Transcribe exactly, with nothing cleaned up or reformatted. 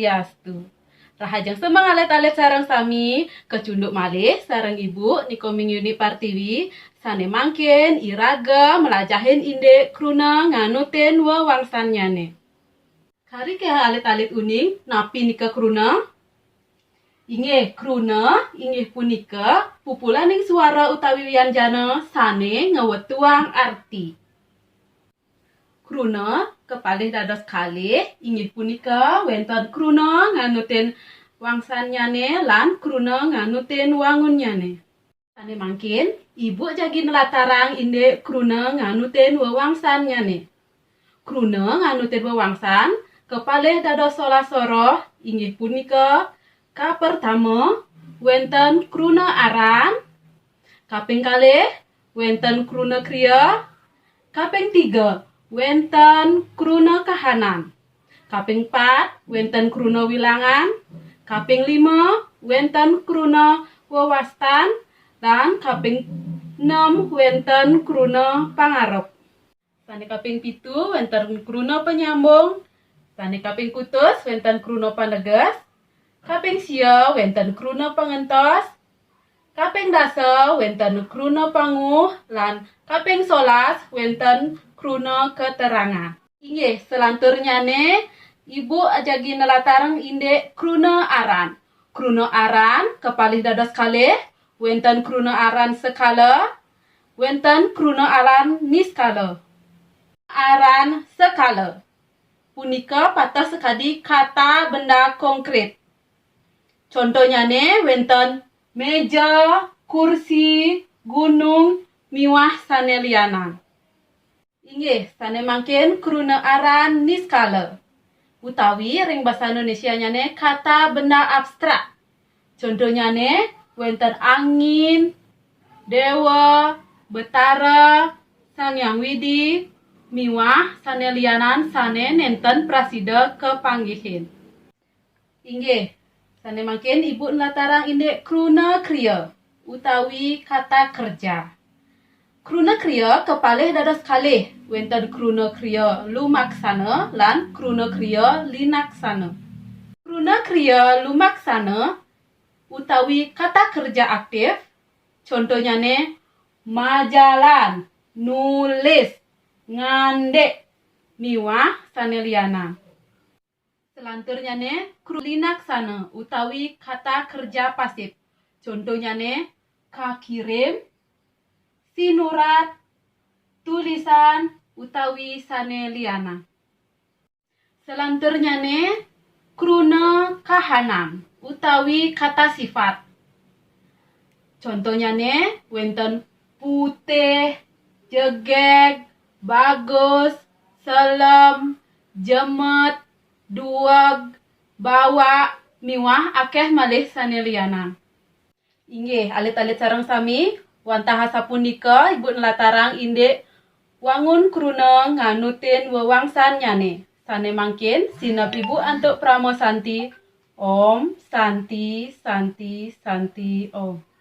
Swastiastu. Rahajeng semeng alit-alit sareng sami, kacunduk malih sareng Ibu Niko Mingyuni Partiwi, sane mangkin iraga mlajahin indik kruna nganutin wewangsannyane. Kari ke alit-alit uning, napi nika kruna? Inggih, kruna inggih punika pupulaning suara utawi wianjana sane ngwetuang arti. Kruna kapalih dados kalih inggih punika wenten kruna nganutin wangsannyane lan kruna nganutin wangunnyane. Sane mangkin, Ibu jagi nlatarang indik kruna nganutin wewangsannyane. Kruna nganutin wewangsan kapalih dados solas soroh inggih punika, kapertama, wenten kruna aran, kaping kalih, wenten kruna kriya, kaping tiga, wenten kruna kahanan, kaping pat, wenten kruna wilangan, kaping lima, wenten kruna wewastan, lan kaping enam, wenten kruna pangarep. Sane kaping pitu, wenten kruna panyambung, sane kaping kutus, wenten kruna paneges, kaping sia, wenten kruna pangentos, kaping dasa, wenten kruna panguh, lan kaping solas, wenten kruna keterangan. Inggih, selanturnyane Ibu jagi nelatarang indik kruna aran. Kruna aran kapalih dados kalih, wenten kruna aran sekala, wenten kruna aran niskala. Aran sekala punika pateh sakadi kata benda konkret. Contohnyane wenten meja, kursi, gunung, miwah sane lianan. Inggih, sane mangkin kruna aran niskala, utawi ring basa Indonesianyane kata benda abstrak. Contohnyane wenten angin, dewa, betara, Sang Hyang Widi, miwah sane lianan sane nenten prasida kapanggihin. Inggih, sane mangkin Ibu nlatarang indik kruna kriya utawi kata kerja. Kruna kriya kapalih dados kalih, wenten kruna kriya lumaksana lan kruna kriya linaksana. Kruna kriya lumaksana utawi kata kerja aktif, contohnyane majalan, nulis, ngandik, miwah sane lianan. Selanturnyane kruna linaksana utawi kata kerja pasif. Contohnyane kakirim, sinurat, tulisan, utawi sane lianan. Selanturnyane kruna kahanan utawi kata sifat. Contohnyane wenten putih, jegeg, bagus, selem, jemet, dueg, bawak, miwah akeh malih sane lianan. Inggih, alit-alit sareng sami, wantah asapunika Ibu nlatarang indik wangun kruna nganutin wewangsannyane. Sane mangkin, sineb Ibu antuk parama santi. Om Santi, Santi, Santi, Om.